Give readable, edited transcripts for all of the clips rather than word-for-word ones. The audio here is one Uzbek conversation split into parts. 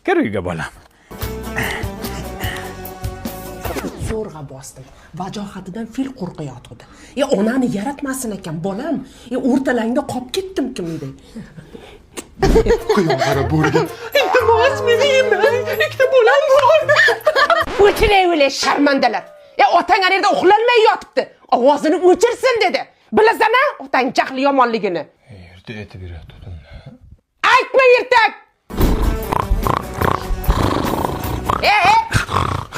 Kir uyga, bolam. Zo'rg'a bosdim. Vajohatidan fil qo'rqayotgandi. E, onani yaratmasin ekan, bolam. E, o'rtalangda qolib ketdim kimday. Quyon qara bo'riga. Iltimos, meni yemang. Ikkita bolam bor. O'chiray, sharmandalar. E, otang ana yerda uxlolmay yotibdi. Ovozini o'chirsin dedi. Bilasan-a, otang jahli yomonligini. Erta aytib berayotgandim. Aytma ertak. E, e.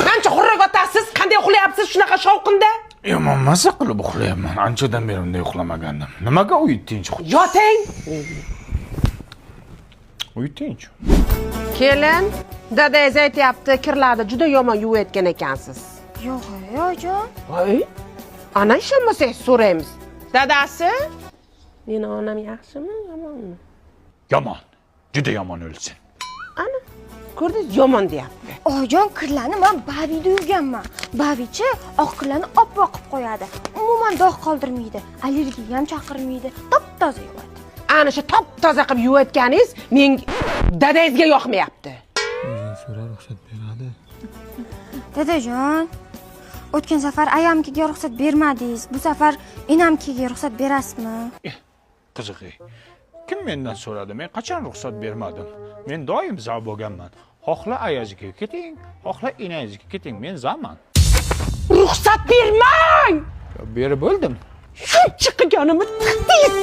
Qancha xurrak otasiz, qanday uxlayapsiz shunaqa shovqinda? Yomon maza qilib uxlayapman. Anchadan beri unday uxlamagandim. Nimaga uy tinch? Yoting. Uy tinch. Kelin, dadangiz aytyapti, kirlarni juda yomon yuvayotgan ekansiz. Yo'q, oyijon. Voy. Ana, ishonmasangiz so'raymiz. Dadasi? Meni onam yaxshimi, yomonmi? Yomon. Juda yomon o'lsin. Ana, ko'rdingiz, yomon deyapti. Oyijon, kirlarni man Bavida yuvganman. Bavichi oq kirlarni oppoq qilib qo'yadi. Umuman dog' qoldirmaydi, allergiya ham chaqirmaydi, top toza yuvadi. Ana shu top toza qilib yuvayotganingiz men dadangizga yoqmayapti. O'zing so'ra, ruxsat beradi. Dadajon, o'tgan safar ayamkiga ruxsat bermadingiz. Bu safar enamkiga ruxsat berasizmi? Qizig'i. Kim mendan so'radi? Men qachon ruxsat bermadim? Men doim za bo'lganman. Xohla ayazga keting, xohla inangizga keting, men zaman. Ruxsat bermang! Berib bo'ldim. Shuncha qilganimni tiqdingiz.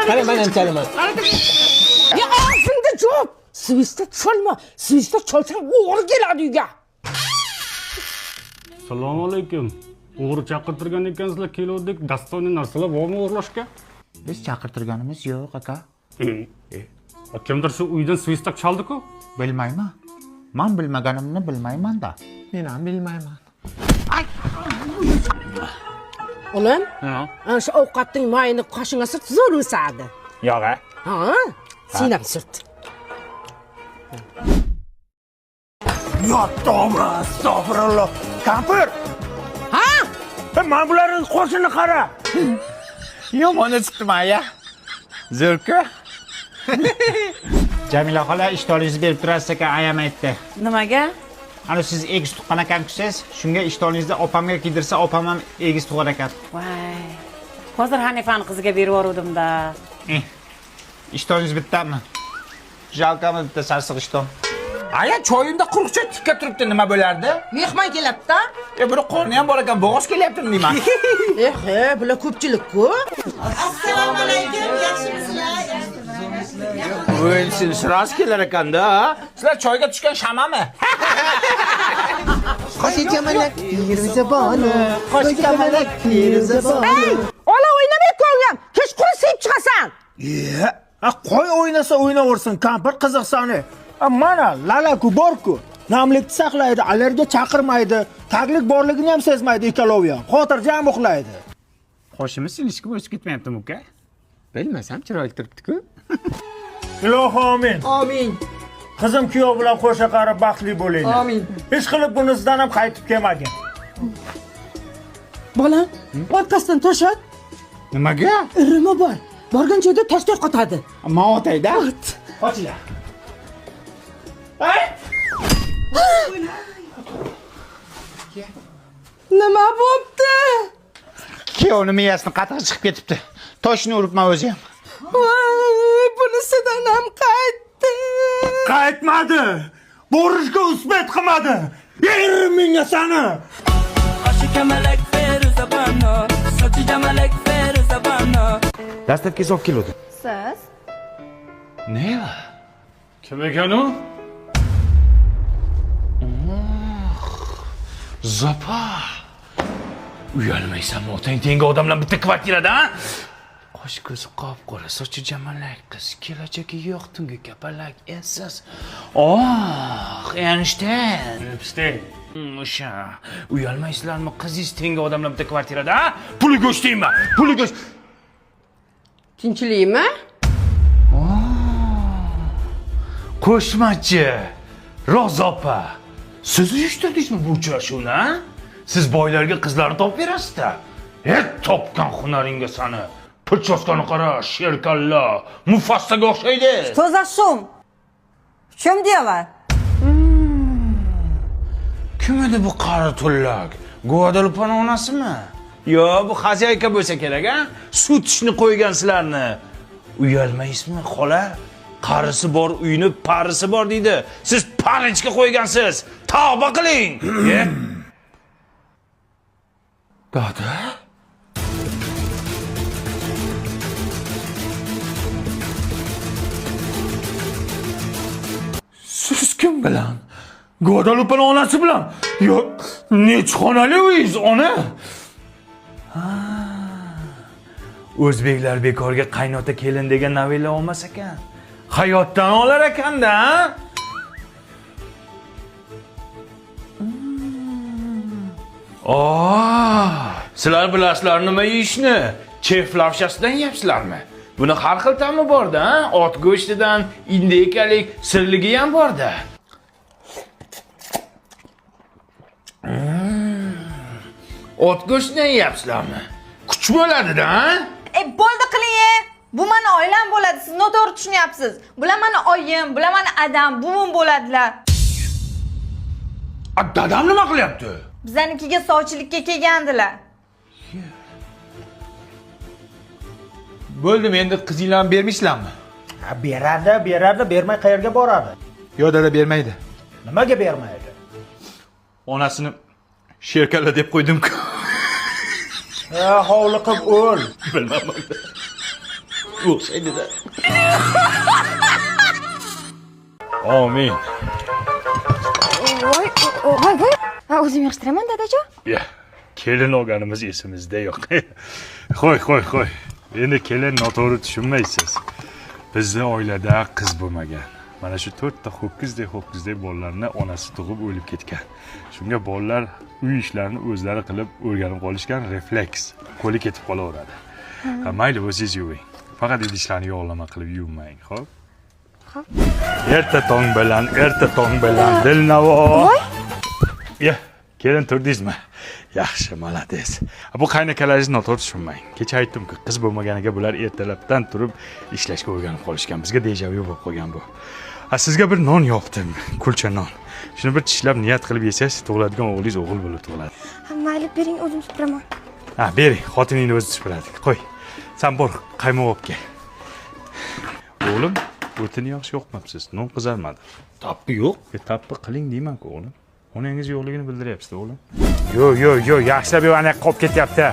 Qara, man ham chalaman. Ya og'zingda jo'p! Svista cholma, svista cholsang o'g'ri keladi uyga. Assalomu alaykum. O'g'ri chaqirtirgan ekansizlar, keluvdik. Dostoniy narsalar bormi o'g'irlashga? Biz chaqirtirganimiz yo'q, aka. Kimdir shu uydan svistok chaldi-ku. Bilmayman. Man bilmaganimni bilmayman-da. Men ham bilmayman. O'g'lim, Ha. ana shu ovqatning mayini qoshingga surt, zo'r o'sadi. Yo'q, a? Ha? Sen ham surt. Yo, tavba, astag'firulloh. Kampir! Ha? Mana bularning qo'shini qara. Yomon chiqdim aya. Zo'rku. Jamila xola, ishtoningizni berib turasiz ekan, ayam aytdi. Nimaga? Ana siz egiz tuqqan ekansiz, shunga ishtoningizni opamga kiydirsa, opam ham egiz tug'ar ekan. Voy. Hozir Hanifani qiziga berib yuboruvdim-da. Eh, ishtoningiz bittami? Jalkami bitta sarsiq ishton. Aya, choyimda quruqcha tikka turibdi, nima bo'lardi? Mehmon keladi-da. E, buni qorni ham bor ekan, bo'g'oz kelyaptimi deyman. Eh, he, bular ko'pchilik-ku. O'lsin, sirasi kelar ekanda. Sizlar choyga tushgan shamami? Qoshi kamalak Feruza bonu, qoshi kamalak Feruza bonu. Ey, ola o'ynamay ko'nglim. Kechqurun sevib chiqasan. Ye, qo'y o'ynasa o'ynaversin, kampir qiziqsani. Mana lalaku borku. Namlikni saqlaydi, allergiya chaqirmaydi, taglik borligini ham sezmaydi ikkalovi ham. Xotirjam uxlaydi. Qoshimiz sinishki o'sib ketmayaptimi, uka? Bilmasam, chiroyli turibdi-ku. Ilohi omin. Amin. Qizim kuyov bilan qo'sha qarib baxtli bo'linglar. Amin. Ish qilib bunisidan ham qaytib kelmagin. Bolam, orqasidan tosh ot. Nimaga? Irimi bor. Borgan joyda toshdek qotadi. Man otayda. Qochinglar. Nima bo'pti? Kuyovni miyasini qatig'i chiqib ketibdi. Toshni uribman o'zi ham. Voy, bunisidan ham qaytdi. Qaytmadi. Borishga uspet qilmadi. Yerim menga sani. Dastlabki olib keluvdi. Siz? Neva? Kim ekan u? Zopa. Uyalmaysanmi otang tengi odam bilan bitta kvartirada, a? Qosh ko'zi qop-qora, sochi jamalak qiz, kelajagi yo'q, tungi kapalak, ensiz. Oh, Einstein. Epstein. O'sha. Uyalmaysizlarmi qizingiz tengi odam bilan bitta kvartirada, a? Puli go'sht deyman. Puli go'sht. Tinchlikmi? Qo'shmachi. Ro'za opa. Siz uyushtirdingizmi bu uchrashuvni, a? Siz boylarga qizlarni topib berasiz-da. Et topgan hunaringga sani. Причёска ni qara, sherkalla, Mufasaga o'xshaydi. Что за шум? В чем дело? Kim edi bu qari tullak? Guadalupani onasimi? Yo, bu хозяйка bo'lsa kerak, a? Sut ishni qo'ygan sizlarni. Uyalmaysizmi, xola? Qarisi bor uyni parisi bor deydi. Siz parichga qo'ygansiz. Tavba qiling. Ye? Dada? Siz kim bilan? Guadalupani onasi bilan. Yo, necha xonali uyingiz, ona? Ha. O'zbeklar bekorga qaynota kelin degan novella olmas ekan. Hayotdan olar ekanda, ha? Oh, sizlar bilasizlar nima yeyishni? Chef lavshasidan yeyapsizlarmi? Buni har xil ta'mi borda, ha? Ot go'shtidan, индейка lik, sirligi ham borda. Ot go'shtidan yeyapsizlarmi? Kuch bo'ladi-da, ha? E, bo'ldi, qiling, e. Bu mani oilam bo'ladi. Siz noto'g'ri tushunyapsiz. Bular mani oyim, bular mani adam, buvim bo'ladilar. A, dadam nima qilyapti? Bizanikiga sovchilikka kelgandilar. Bo'ldimi, endi qizinglarni bermaysizlarmi? Ha, beradi, beradi, bermay qayerga boradi? Yo'q, dada, bermaydi. Nimaga bermaydi? Onasini sherkalla deb qo'ydim-ku. Ha, hovliqib o'l. Bilmadim. O'xshaydi-da. Amin. Voy, voy, voy. Ha, o'zim yig'ishtiraman, dadajon. Ya, kelin olganimiz esimizda yo'q. Qo'y, qo'y, qo'y. Endi kelin, noto'g'ri tushunmaysiz. Bizni oilada qiz bo'lmagan. Mana shu to'rtta ho'kizdek ho'kizdek bolalarni onasi tug'ib o'lib ketgan. Shunga bolalar uy ishlarini o'zlari qilib o'rganib qolishgan, refleks. Qo'li ketib qolaveradi. Ha, mayli, o'zingiz yuving. Faqat idishlarni yog'lama qilib yuvmang, xo'p? Xo'p. Erta tong bilan, erta tong bilan dilnavo. Voy. Ya, kelin, turdingizmi? Yaxshi, молодец. Bu qaynakalaringizni noto'g'ri tushunmang. Kecha aytdim-ku, qiz bo'lmaganiga bular ertalabdan turib ishlashga o'rganib qolishgan. Bizga dejavu bo'lib qolgan bu. Ha, sizga bir non yopdim, kulcha non. Shuni bir tishlab niyat qilib yesangiz, tug'iladigan o'g'lingiz o'g'il bo'lib tug'iladi. Ha, mayli, bering, o'zim supuraman. Ha, bering, xotiningni o'zi supuradi. Qo'y. Sen bor, qaymoq olib kel. O'g'lim, o'tini yaxshi yoqmabsiz. Non qizarmadi. Tappi yo'q. E, tappi qiling deyman-ku, o'g'lim. Onangiz yo'qligini bildiryapsiz, o'g'lim. Yo'q, yo'q, yo'q, yaxshilab yo'q, ana qolib ketyapti.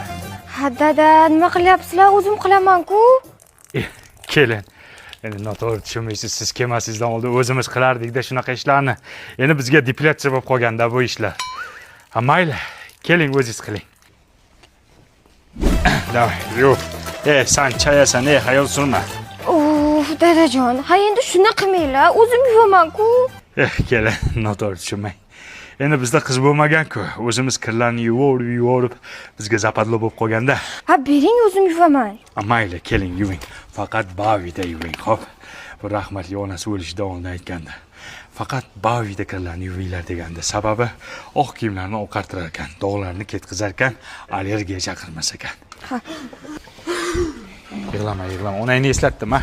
Ha, dada, nima qilyapsizlar? O'zim qilaman-ku. E, kelin. Endi noto'g'ri tushunmaysiz, siz kelmasingizdan oldin o'zimiz qilardik-da shunaqa ishlarni. Endi bizga depilyatsiya bo'lib qolganda bu ishlar. Ha, mayli, keling, o'zingiz qiling. Давай, yo'q. E, san chayasan, ey, xayol surma. Uf, dadajon, ha, endi shuni qilmanglar, o'zim yuvaman-ku. Eh, kelin, noto'g'ri tushunmang. Endi bizda qiz bo'lmagan-ku. O'zimiz kirlarni yuvorib, yuvorib bizga западло bo'lib qolganda. Ha, bering, o'zim yuvaman. A, mayli, keling, yuving. Faqat Bavida yuving, xo'p? Bu rahmatli onasi o'lishidan oldin aytgandi. Faqat Bavida kirlarni yuvinglar degandi. Sababi oq kiyimlarni oqartirar ekan, dog'larni ketkizar ekan, allergiya chaqirmas ekan. Ha. Yig'lama, yig'lama. Onangni eslatdim, ha?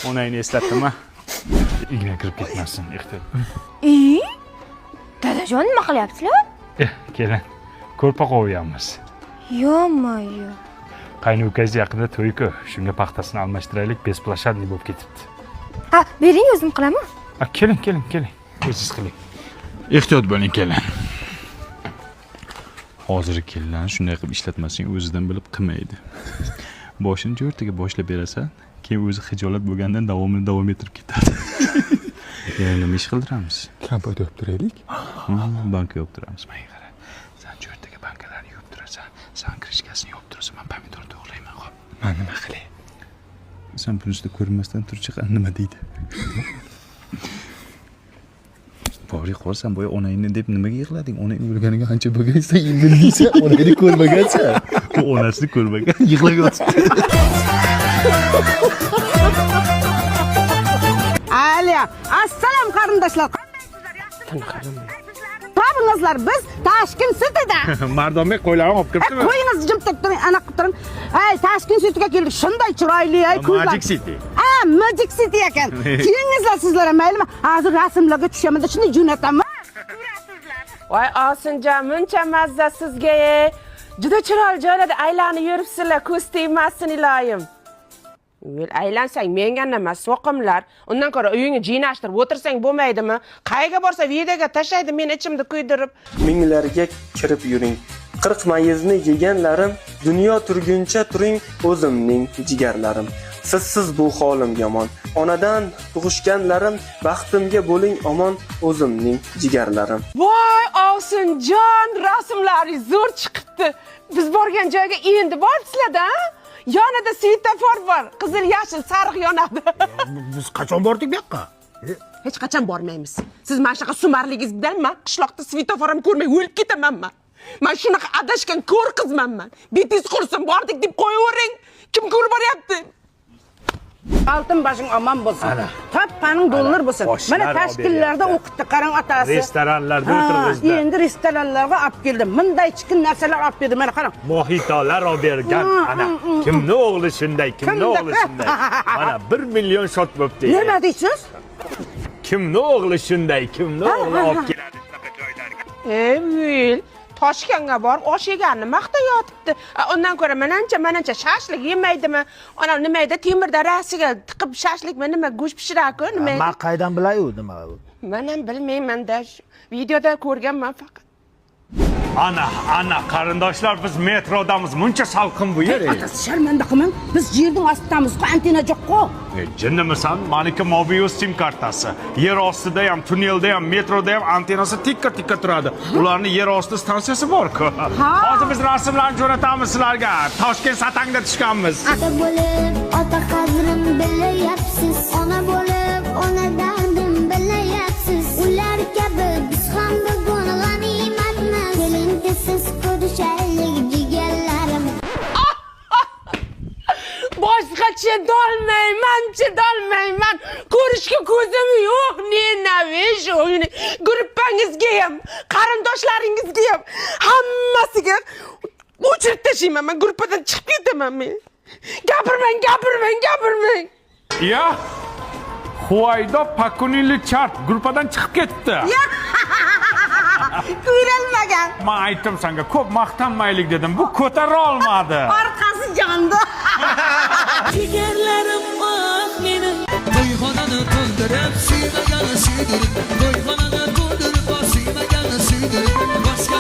Onangni eslatdim, ha? Igna kirib ketmasin, ehtiyot. I? Dadajon, nima qilyapsizlar? Eh, kelin, ko'rpa qo'yyapmiz. Yo-moyo. Qayni ukangiz yaqinda to'y-ku, shunga paxtasini almashtiraylik, бесплощадный bo'lib ketibdi. Ha, bering, o'zim qilaman. Ha, keling, keling, keling. O'zingiz qiling. Ehtiyot bo'ling, kelin. Hozir kelinlarni shunday qilib ishlatmasang, o'zidan bilib qilmaydi. Boshini jo'rtiga boshlab berasan, keyin o'zi xijolat bo'lgandan davomini davom ettirib ketadi. Yana nima ish qildiramiz? Kompot yopib turaylik. Ha, banka yopib turamiz. Menga qara. Sen jo'rtiga bankalarni yuvib turasan, sen крышка sini yopib turasan, men pomidor to'g'rayman, xo'p? Man nima qilay? Sen bunisida ko'rinmasdan turchi, nima deydi? Bori qolsan, boya onangni deb nimaga yig'lading? Onang o'lganiga ancha bo'lgan, sen endi deysan, onangni ko'rmagansan. U onasini ko'rmagan. Yig'lab yotibdi. Aliya, assalom, qarindoshlar. Topingizlar, biz Toshkent City'da. Mardonbek qo'ylarni olib kiribdimi? Qo'yingiz jim turing, anaqa qilib turing. Ay, Toshkent Cityga keldik. Shunday chiroyli, ay ko'zlar. Magic City. Ha, Magic City ekan. Kelingizlar sizlar ham, maylimi? Hozir rasmlarga tushaman, shunday jo'nataman. Voy Osinjon, muncha mazza sizga. Juda chiroyli joylarda aylanib yuribsizlar, ko'z tegmasin iloyim. Yo'l aylansang menga nima so'qimlar. Undan ko'ra uyingni jiynashtirib o'tirsang bo'lmaydimi? Qayerga borsa videoga tashlaydi, men ichimni kuydirib. Minglarga kirib yuring. 40 mayizni yeganlarim, dunyo turguncha turing o'zimning jigarlarim. Sizsiz bu holim yomon. Onadan tug'ishganlarim, baxtimga bo'ling omon o'zimning jigarlarim. Voy Osinjon, rasmlaringiz zo'r chiqibdi. Biz borgan joyga endi boribsizlar-da? Yonida svetofor bor. Qizil, yashil, sariq yonadi. Biz qachon bordik bu yoqqa? Hech qachon bormaymiz. Siz mana shunaqa sumarligingiz bilan man qishloqda svetofor ham ko'rmay o'lib ketaman man. Man shunaqa adashgan ko'r qizman man. Betingiz qursin, bordik deb qo'yavering. Kim ko'rib boryapti? Oltin boshing omon bo'lsin. Topganing dollar bo'lsin. Mana Toshkentlarda o'qitdi, qarang otasi. Restoranlarda o'tirg'izdi. Endi restoranlarga olib keldi. Bunday chikin narsalar olib berdi. Mana qarang. Mojitolar olib bergan. Ana kimni o'g'li shunday, kimni o'g'li shunday. Mana 1 million shot bo'pti. Nima deysiz? Kimni o'g'li shunday, kimni o'g'li olib keladi shunaqa joylarga. Ey, Toshkentga borib osh yeganini maqtab yotibdi. Undan ko'ra manancha shashlik yemaydimi? Ana nima edi, temir darasiga tiqib shashlikmi nima go'sht pishirar-ku, nima edi? Men qaydan bilay u nima u? Men ham bilmayman-da, videoda ko'rganman faqat. Ana, ana qarindoshlar, biz metrodamiz. Muncha salqin bu yer. Otasi sharmanda qilmang. Biz yerning ostidamiz-ku, antena yo'q-ku. Jinnimisan? Maniki Mobius sim kartasi. Yer ostida ham, tunnelda ham, metroda ham antenasi tikka-tikka turadi. Ularning yer osti stansiyasi bor-ku. Hozir biz rasmlarni jo'natamiz sizlarga. Toshkent satangda tushganmiz. Ota bo'lib, ota qadrim bilyapsiz. Ona bo'lib, ona dardim bilyapsiz. Ular kabi biz ham bugun g'animatmiz. Keling siz ko'rishaylik jigarlarim. Boshqa chidolmayman, chidolmayman. Ko'rishga ko'zim yo'q. Nenavish o'yini. Gruppangizga ham, qarindoshlaringizga ham, hammasiga o'chirib tashlayman. Men gruppadan chiqib ketaman men. Gapirmang, gapirmang, gapirmang. Ya. Huaydo Pakunili chart gruppadan chiqib ketdi. Ko'rolmagan. Men aytdim senga, ko'p maqtanmaylik dedim. Bu ko'tara olmadi. Orqasi jondi. Jigarlarim ah menim. To'yxonani to'ldirib, suymaganni suydirib, to'yxonani to'ldirib, suymaganni suydirib, boshqa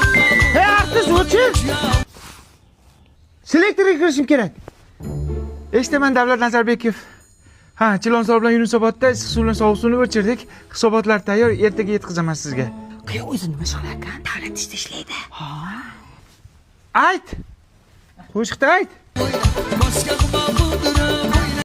Hey, artist o'chir. Selektorga kirishim kerak. Eshitaman Davlat Nazarbekov. Ha, Chilonzor bilan Yunusobodda issiq suv bilan sovuq suvni o'chirdik. Hisobotlar tayyor, ertaga yetkazaman sizga. Qiy o'zi nima ishlar ekan? Davlat ishda ishlaydi. Ayt. Qo'shiqda ayt.